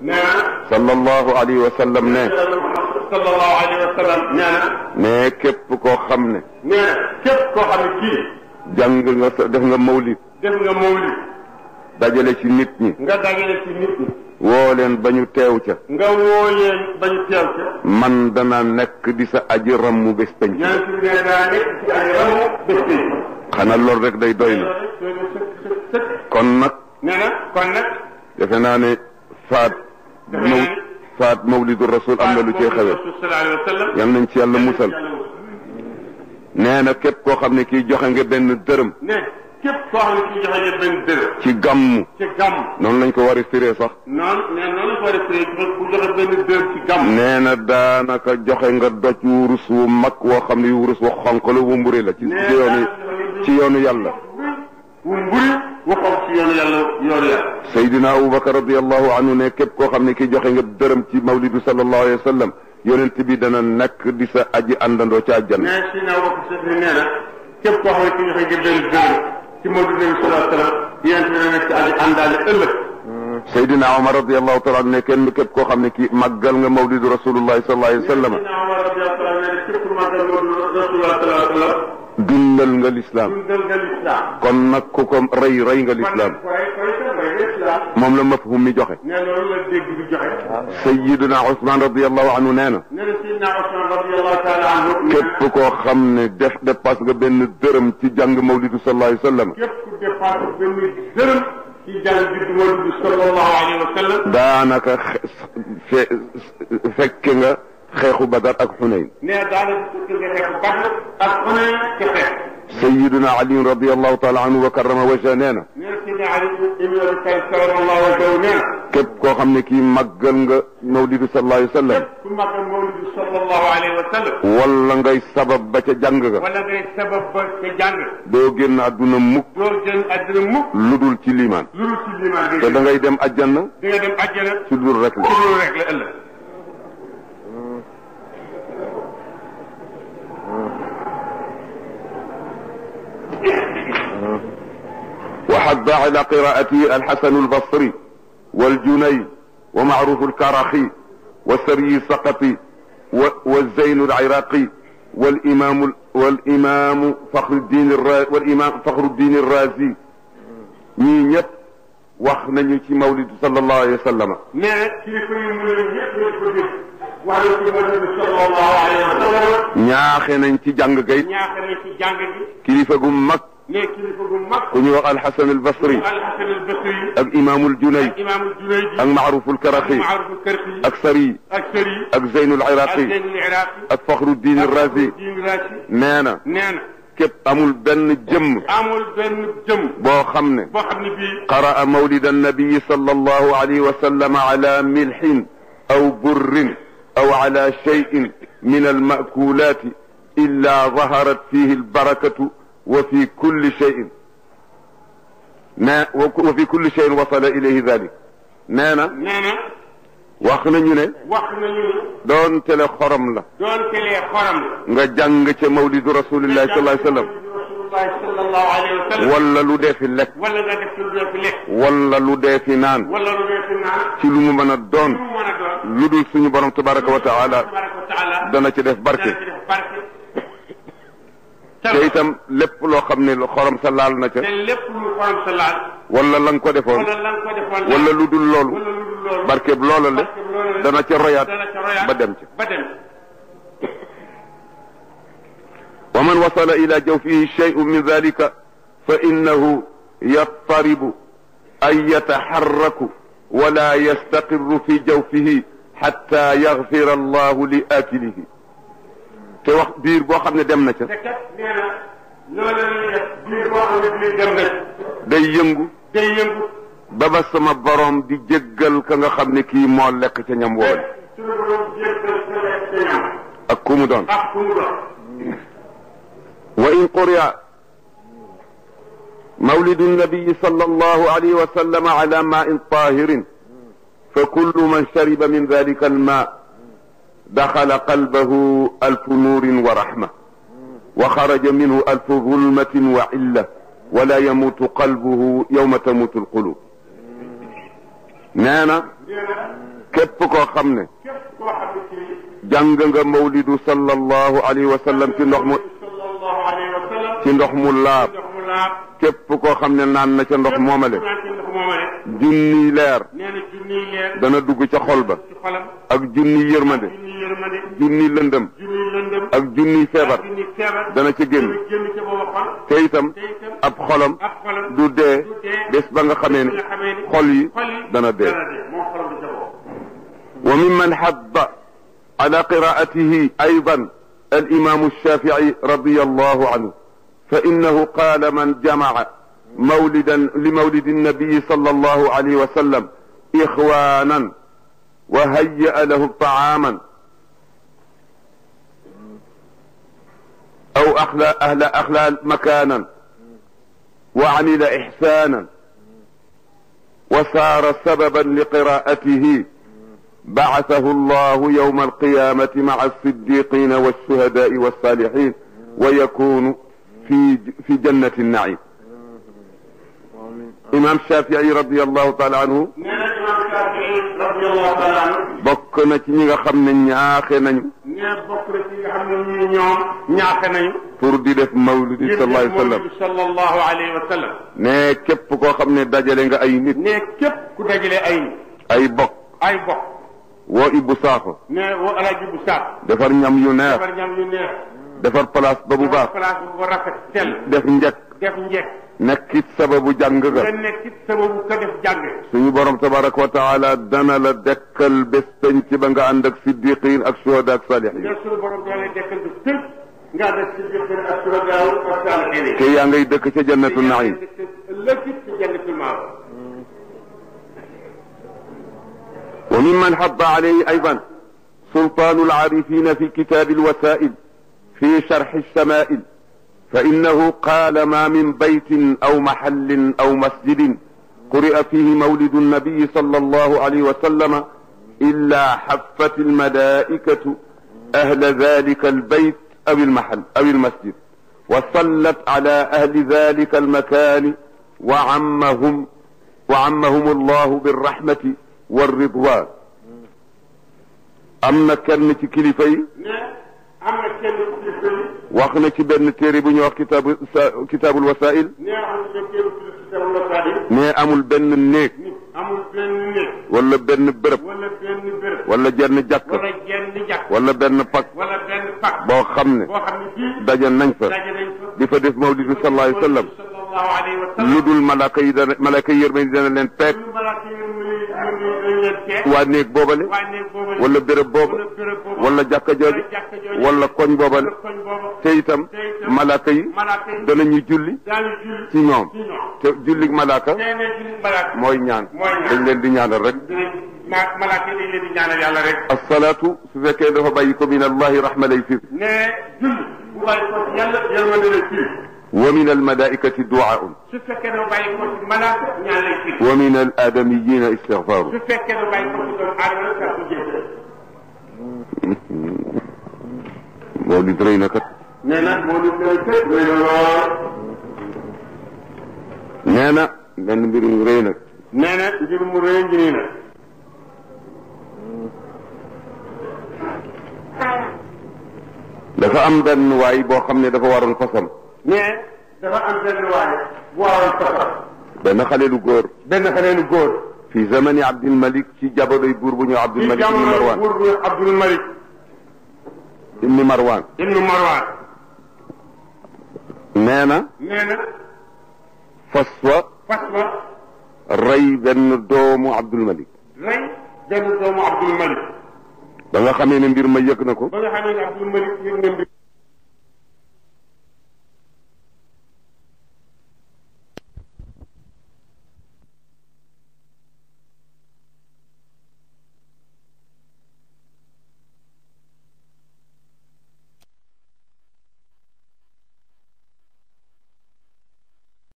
nee na sallallahu alayhi wa sallam ne sallallahu alayhi wa sallam nee na ne képp koo xam ne nee na képp koo xam ne kii jàng nga def nga mawlid dajale ci nit ñi nga dajale ci nit ñi woo leen ba ñu teew ca nga woo leen ba ñu teew ca man dana nekk di sa aji rammu bés penc ñaan ci ne daa nekk ci aji rammu bés penc xanaa loolu rek day doy na kon nag defe naa ne faat mawlidu rasul am na lu cee xewe yal nañ ci yàlla musal nee na képp koo xam ne kii joxe nga benn dërëm képp koo xam ne kii joxe nga benn dërëm ci gàmmu noonu lañ ko war a firee sax noonu lañ ko war a firee ku joxe benn dërëm ci gàmmu nee na daanaka joxe nga doj wurus wu mag woo xam ne wurus wu xonq la wu mburi la ci yoonu yàlla wu mburi wu xonq ci yoonu yàlla Seydina Abubakar radiyallahu anhu ne képp koo xam ne kii joxe nga dërëm ci mawlidu sallallahu alayhi wa sallam yonent bi dana nekk di sa aji àndandoo ci àjjana mais Seydina Abubakar nee na képp koo xam ne kii joxe nga benn dërëm ci mawlidu nabi sallallahu alayhi wa sallam yonent bi dana nekk ci aji àndaale ëllëg Seydina Omar radiyallahu taala anhu ne kenn képp koo xam ne kii màggal nga mawlidu rasulullahi sallallahu alayhi wa sallam dundal nga lislaam kon nag ku ko rey nga lislaam moom la mafhum mi joxe Sayyidina Usmaan radiyallahu anhu nee na képp koo xam ne dépasse nga benn dërëm ci jàng mawlidu sallallahu alayhi wa sallam ci jàng bi mawlidu sallallahu alayhi wa sallam daanaka fekke nga xeexu Badar ak Xunayn Sayyiduna Ali radiyallahu taala anhu wa karrama wajha nee na képp koo xam ne kii màggal nga mawlidu sallallahu alayhi wa sallam wala ngay sabab ba ca jàng ga doo génn àdduna mukk lu dul ci liimaan te da ngay dem àjjana ci dul rek la وحض على قراءته الحسن البصري والجنيد ومعروف الكرخي والسري السقطي والزين العراقي والإمام فخر الدين الرازي ñii ñëpp wax nañu ci mawlid sallallahu alayhi wa sallam ñaaxe nañ ci jàng gay kilifa gu mag ku ñu wax alxasan albasri ak imaamul junayd ak maaruful karaxi ak sari ak zeynul iraqi ak faxruddin razi nee na képp amul benn jëmm boo xam ne qaraa mawlid annabiyi sallallahu alayhi wa sallam ala milhin aw burrin aw ala cheyin min almakulati illa zaharat fihi albarakatu wa fi kulli cheyin wa fi kulli cheyin wasala ilayhi dalik nee na wax nañu ne doon tele xorom la nga jàng ca mawlidu rasulillahi sallallahu alayhi wa sallam wala lu dee fi lekk wala lu dee fi naan ci lu mu mën a doon lu dul suñu borom tabaraka wa taala dana ci def barke te itam lépp loo xam ne xorom sa laal na ca wala la nga ko defoon wala lu dul loolu barkeeb loola le dana ca royaat ba dem ca wa man wasala ila jawfihi shay'un min dhalika fa innahu yattaribu ay yataharraku wala yastaqirru fi jawfihi hatta yaghfira allahu li akilihi te wax biir boo xam ne dem na ca day yëngu ba ba sama borom di jéggal ka nga xam ne kii moo lekk ca ñam woon ak ku mu doon wa in quri'a mawlidu nabiyi sallallahu alayhi wa sallam ala ma'in tahirin fa kullu man shariba min dhalika al-ma' دخل قلبه ألف نور ورحمة وخرج منه ألف ظلمة وعلة ولا يموت قلبه يوم تموت القلوب nee na képp koo xam ne jàng nga mawlidu sallallahu alayhi wa sallam ci ndox mu laab képp koo xam ne naan na ca ndox moomale junniy leer dana dugg ca xol ba ak junniy yërmande junniy lëndëm ak junniy feebar dana ca génn te itam ab xolam du dee bés ba nga xamee ne xol yi dana dee wa mimman habba ala qiraatihi aydan الإمام الشافعي رضي الله عنه فإنه قال من جمع مولدا لمولد النبي صلى الله عليه وسلم إخوانا وهيأ له طعاما أو أخلى مكانا وعمل إحسانا وصار سببا لقراءته بعثه الله يوم القيامة مع الصديقين والشهداء والصالحين ويكون في جنة النعيم. إمام الشافعي رضي الله تعالى عنه bokk na ci ñi nga xam ne ñaaxe nañu pour di def mawludi sallallahu alayhi wa sallam ne képp koo xam ne dajale nga ay nit ne képp ku dajale ay bokk woo Ibou Sakho. nee woo El Hadj Ibou Sakho. defar ñam yu neex. defar place ba bu baax. place bu rafet teel. def njëkk. nekkit sababu jàng ga. nekkit sababu ka def jàng. suñu borom tabaraka wa taala dana la dekkal bés penc ba nga ànd ak siddiqin ak shuhada ak salihin. mais suñu borom dana la dekkal bés penc nga ànd ak siddiqin ak shuhada ak salihin. te yaa ngay dëkk ca jannatu naim. وممن حض عليه أيضا سلطان العارفين في كتاب الوسائل في شرح الشمائل فإنه قال ما من بيت أو محل أو مسجد قرئ فيه مولد النبي صلى الله عليه وسلم إلا حفت الملائكة أهل ذلك البيت أو المحل أو المسجد وصلت على أهل ذلك المكان وعمهم الله بالرحمة والرضوان. am na kenn ci kilifa yi. wax na ci benn téere bu ñuy wax kitaabul wasaa'il. ne amul benn néeg. wala benn bërëb. wala jenn jàkk. wala benn pak. boo xam ne. daje nañ fa. di fa def mawlidu sallallahu alayhi wa sallam. lu dul malaaka yi yërmande dana leen peeg. waa néeg boobale. wala béréb booba. wala jàkka jooju. wala koñ boobale. te itam malaaka yi danañu julli ci ñoom. te jullig malaaka mooy ñaan. dañ leen di ñaanal rek. malaaka yi dañ leen di ñaanal yàlla rek. asalaatu su fekkee dafa bàyyi ko min allahi rahma lay firi. ne julli bu bàyyi ko yàlla yërmande lay firi. ومن الملائكة دعاء ومن الآدميين استغفار. مولد رينك نانا من mbir mu rëy nag neena mbir mu rëy ngi na dafa am benn waay boo xam ne dafa waroon fasam. mais dafa am benn waay bu waroon fasam. benn xale lu góor. fi zamani Abdul Malik ci jamonoy buur bu ñëw Abdul Malik ibn Marwan. buur bu ñëw Abdul Malik ibn Marwan. nee na fas wa rey benn doomu Abdul Malik. ba nga xamee ne mbir ma yëg na ko.